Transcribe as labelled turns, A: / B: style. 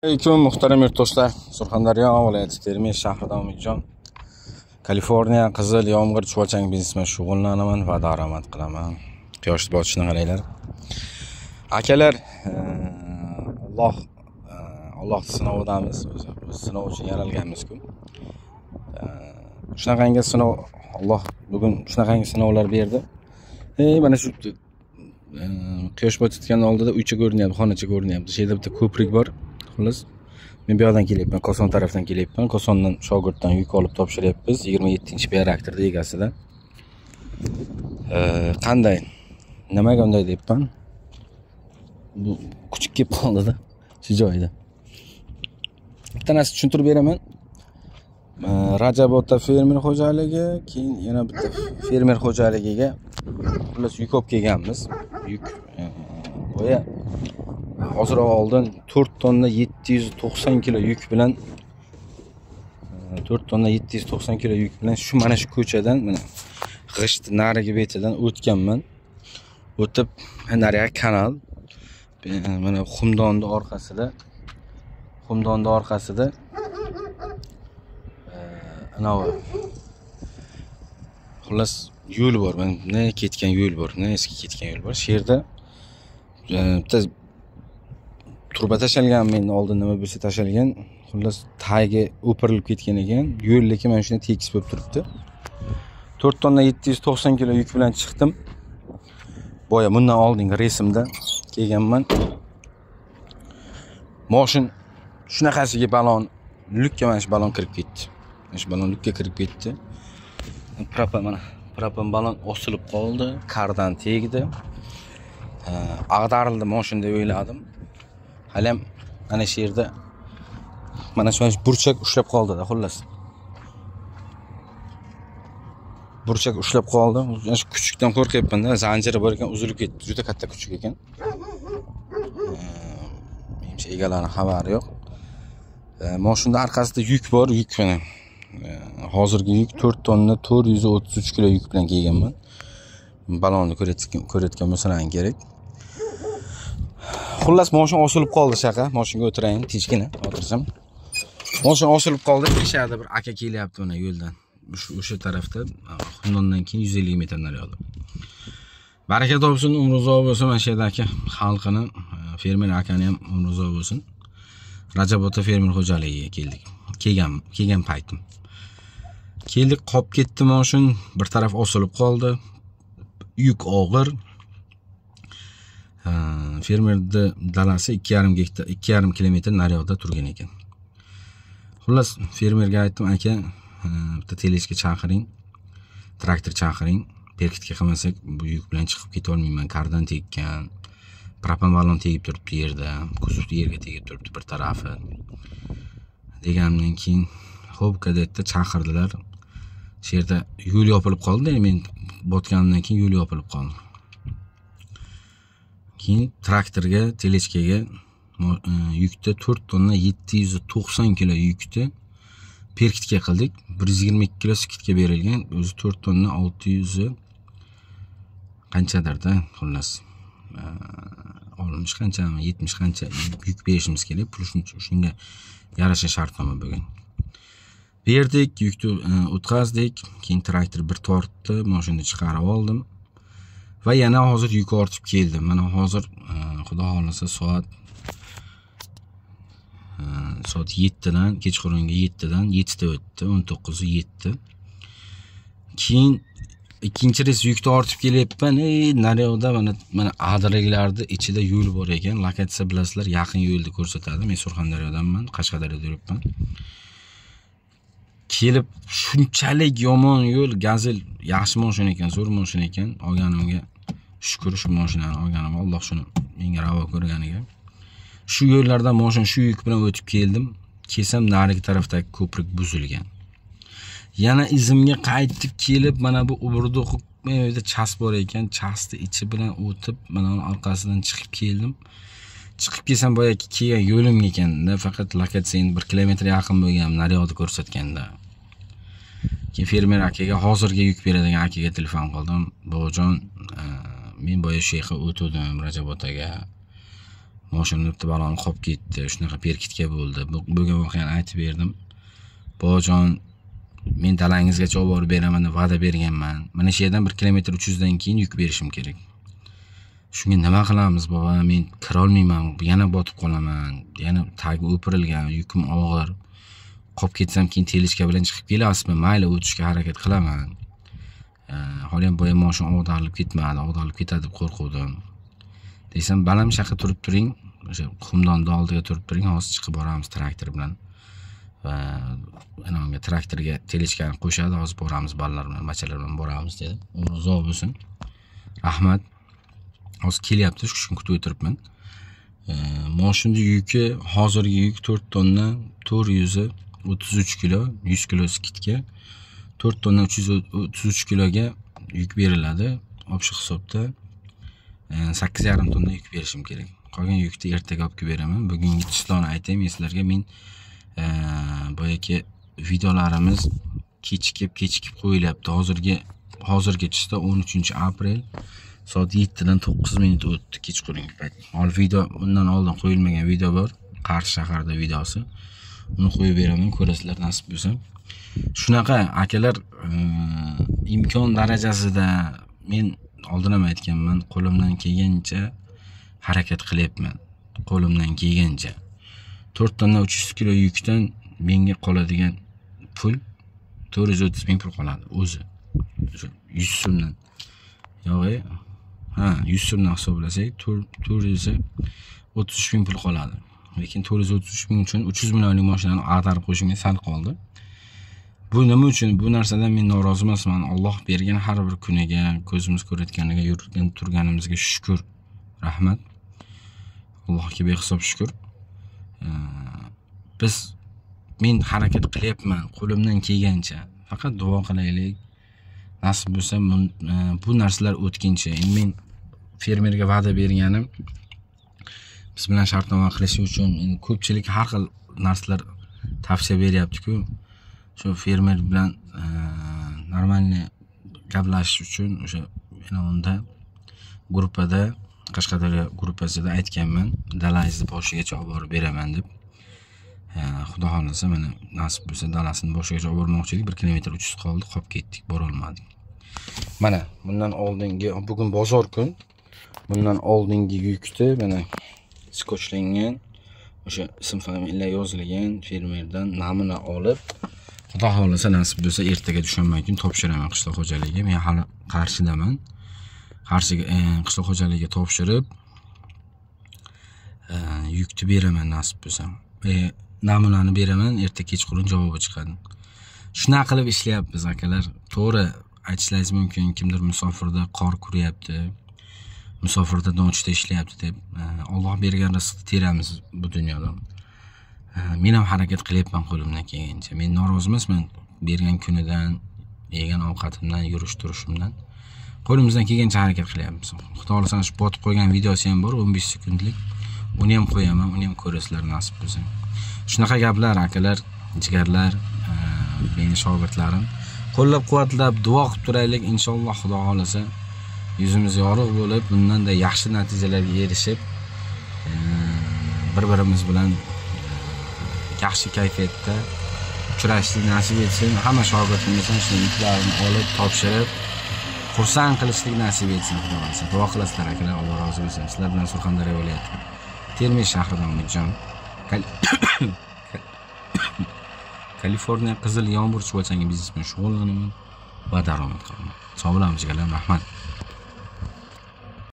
A: Alaykum muhtaram yurtdoshlar. Surxondaryo viloyati Termiz shahridan Umidjon. Kaliforniya qizil yomg'ir chuvalchang biznes bilan shug'ullanaman va daromad qilaman. Quyosh botishini qaranglar. Akalar, Alloh sinovidamiz, o'zi biz sinov uchun yaralganmiz-ku. Shunaqangi sinov Alloh bugun shunaqangi sinovlar berdi. Mana shu quyosh botayotgan oldida uycha ko'rinyapti, xonacha ko'rinyapti. Shu yerda bitta ko'prik bor. Xullas, men bu yoqdan kelyapman, Koson tarafdan kelyapman. Kosondan shogirddan yuk olib topshiryapmiz 27-bioreaktorda egasida. Qanday? Nimaga unday deyapman? Bu kuchuk kelib qoldi-da shu joyda. Bitta narsa tushuntirib beraman. Rajab ota fermer xo'jaligi, keyin yana bitta fermer xo'jaligiga xullas yuk olib kelganmiz. Yuk boya hozir oldin 4 tonna 790 kilo yuk bilan 4 tonna 790 kilo yuk bilan shu mana shu ko'chadan mana g'isht narigi betidan o'tganman. O'tib nariga kanal, mana xumdonni orqasida, anavi xullas yo'l bor, mana ketgan yo'l bor, mana eski ketgan yo'l bor. Shu yerda bitta turba tashalgan, men oldin nima bo'lsa tashalgan, xullas tagi o'pirilib ketgan ekan. Yo'l lekin mana shunday tekis bo'lib turibdi. 4 tonna 790 kilo yuk bilan chiqdim. Boya bundan oldingi resimda kelganman. Moshin shunaqasiga balon lukka, mana shu balon kirib ketdi. Mana shu balon lukka kirib ketdi. Propan, mana propan balon osilib qoldi, kardan tegdi. Ag'darildi moshin deb o'yladim. Hali ham mana shu yerda mana shu burchak ushlab qoldi-da, xullas. Burchak ushlab qoldi. Mana shu kuchukdan qo'rqyapman-da, zanjiri bor ekan, uzilib ketdi. Juda katta kuchuk ekan. Menimcha egalarining xabari yo'q. Mashinada orqasida yuk bor, yuk mana. Hozirgi yuk 4 tonna 433 kilo yuk bilan kelganman. Balonni ko'rayotgan bo'lsalaring kerak. Xullas mashina osilib qoldi shaqa. Mashinaga o'tirayin, tinchgina o'tirsam. Mashina osilib qoldi. Eshakda bir aka kelyapti mana yo'ldan. O'sha tarafda, xumdondan keyin 150 metr nariyoqda. Baraka topsin, umri uzoq bo'lsin mana shu yerdagi xalqini, fermer akani ham umri uzoq bo'lsin. Rajab ota fermer xo'jaligiga keldik. Kelgan paytim. Keldik, qolib ketdi mashina, bir taraf osilib qoldi. Yuk og'ir. Fermerni dalasi 2,5 gektar, 2,5 kilometr nariyoqda turgan ekan. Xullas fermerga aytdim, aka, bitta teleshka chaqiring, traktor chaqiring, berkitga qilmasak bu yuk bilan chiqib keta olmayman, kardan tekkan, propan balon tegib turibdi yerda, kuzovni yerga tegib turibdi bir tarafi. Deganimdan keyin xo'p kadetda chaqirdilar. Shu yerda yo'l yopilib qoldi, men botganimdan keyin yo'l yopilib qoldi. Keyin traktorga, telechkaga yukda 4 tonna 790 kilo yukni berkitga qildik. 122 kilo skidga berilgan. O'zi 4 tonna 600 qanchadirda, xullas. 60 qanchami, 70 qancha yuk berishimiz kerak. Pul shunga yarasha shartnoma bo'lgan. Berdik, yukni o'tkazdik. Keyin traktor bir tortdi, mashinani chiqarib oldim. Va yana hozir yuk ortib keldim. Mana hozir xudo xolasa soat 7 dan, kechqurungi 7 dan 7 ta o'tdi, 19:07. Keyin ikkinchi reys yukni ortib kelyapman. Nariyoqda mana adirliklarning ichida yo'l bor ekan. Lokatsiya bilasizlar, yaqin yo'lni ko'rsatadi. Men Surxondaryodanman, Qashqadaryoda yuribman. Kelib shunchalik yomon yo'l, Gazel yaxshi mashina ekan, zo'r mashina ekan. Olganimga shukr, shu mashinani olganimga Alloh shuni menga ravo ko'rganiga. Shu yo'llardan mashina shu yuk bilan o'tib keldim. Kelsam narigi tarafdagi ko'prik buzilgan. Yana izimga qaytib kelib, mana bu Uburduq yerda chas bor ekan, chasni ichi bilan o'tib, mana uning orqasidan chiqib keldim. Chiqib kelsam boyagi kelgan yo'lim ekanda, faqat lokatsiya endi 1 kilometr yaqin bo'lgan, nariyoqda ko'rsatganda. Keyin fermer akaga, hozirgi yuk beradigan akaga telefon qildim. Bobojon, men boya shu yerga o'tdim Rajab otaga. Mashinani bitta baloni qolib ketdi, shunaqa berkitga bo'ldi. Bo'lgan voqeani aytib berdim. Bobojon, men dalangizgacha olib borib beraman deb va'da berganman. Mana shu yerdan 1 kilometr 300 dan keyin yuk berishim kerak. Shunga nima qilamiz bobo? Men kira olmayman, yana botib qolaman. Yana tagi o'pirilgan, yukim og'ir. Qolib ketsam keyin telishka bilan chiqib kelasizmi? Mayli, o'tishga harakat qilaman. Hali ham boya mashina og'darilib ketmadi, og'darilib ketadi deb qo'rquvdim. Desam, balam shaqa turib turing, o'sha xumdonni oldiga turib turing, hozir chiqib boramiz traktor bilan. Va ana unga traktorga telishkani qo'shadi, hozir boramiz bolalar bilan, bachalar bilan boramiz dedi. Umri uzoq bo'lsin. Rahmat. Hozir kelyapti, shuni kutib o'tiribman. Mashina yuki, hozirgi yuk 4 tonna 433 kilo, 100 kilo skidka. 4 tonna 333 kiloga yuk beriladi. Obshi hisobda 8,5 tonna yuk berishim kerak. Qolgan yukni ertaga olib kelib beraman. Bugungi chisloni aytayim sizlarga. Men boyagi videolarimiz kechikib qo'yilyapti. Hozirgi chislo 13-aprel soat 7 dan 9 minut o'tdi kechqurungi payt. Hali video, undan oldin qo'yilmagan video bor. Qarshi shaharda videosi. Uni qo'yib beraman, ko'rasizlar nasib bo'lsa. Shunaqa akalar, imkon darajasida men oldin ham aytganman, qo'limdan kelgancha harakat qilyapman. Qo'limdan kelgancha 4 tonna 300 kilo yukdan menga qoladigan pul 430 ming pul qoladi o'zi. O'sha 100 so'mdan. Yo'q, ha, 100 so'mdan hisoblasak 433 ming pul qoladi. Lekin 433 ming uchun 300 millionlik mashinani ag'darib qo'yishimga sal qoldi. Bu nima uchun? Bu narsadan men norozi emasman. Alloh bergan har bir kuniga, ko'zimiz ko'rayotganiga, yurgan turganimizga shukr. Rahmat. Allohga behisob shukr. Men harakat qilyapman qo'limdan kelgancha. Faqat duo qilaylik. Nasib bo'lsa bu narsalar o'tkinchi. Endi men fermerga va'da berganim, biz bilan shartnoma qilish uchun endi ko'pchilik har xil narsalar tavsiya beryapti-ku. Shu fermer bilan normalniy gaplashish uchun o'sha unda gruppada, Qashqadaryo gruppasida aytganman, dalangizni boshigacha olib borib beraman deb. Xudo xohlasa mana nasib bo'lsa dalasini boshigacha olib bormoqchi edik. 1 kilometr 300 qoldi, qolib ketdik, bora olmadik. Mana bundan oldingi, bugun bozor kun. Bundan oldingi yukni mana skochlangan, o'sha ism familiya yozilgan fermerdan namuna olib, Xudo xohlasa nasib bo'lsa ertaga dushanba kun topshiraman qishloq xo'jaligiga. Men hali Qarshidaman. Qarshiga qishloq xo'jaligiga topshirib yukni beraman nasib bo'lsa. Namunani beraman, erta kechqurun javobi chiqadi. Shunaqa qilib ishlayapmiz akalar. To'g'ri aytishlaringiz mumkin, kimdir musofirda qor kuryapti, musofirda nochda ishlayapti deb. Alloh bergan rizqni teramiz bu dunyoda. Men ham harakat qilyapman qo'limdan kelgancha. Men norozi emasman bergan kunidan, yegan ovqatimdan, yurish turishimdan. Qo'limizdan kelgancha harakat qilyapmiz. Xudo xohlasa shu botib qo'ygan videosi ham bor, 15 sekundlik. Uni ham qo'yaman, uni ham ko'rasizlar nasib bo'lsa. Shunaqa gaplar akalar, jigarlar, meni shogirdlarim. Qo'llab-quvvatlab duo qilib turaylik, inshaalloh Xudo xohlasa yuzimiz yorug' bo'lib, bundan-da yaxshi natijalarga erishib, bir-birimiz bilan yaxshi kayfiyatda uchrashishlik nasib etsin. Hamma shogirdimizdan shu yuklarni olib, topshirib, xursand qilishlik nasib etsin Xudo xohlasa. Duo qilasizlar akalar, Alloh rozi bo'lsin. Sizlar bilan Surxondaryo viloyati Termiz shahridan Umidjon. Kaliforniya qizil yomg'ir chuvachangi biznes bilan shug'ullanaman va daromad qilaman. Sog' bo'lamiz jigarlar, rahmat.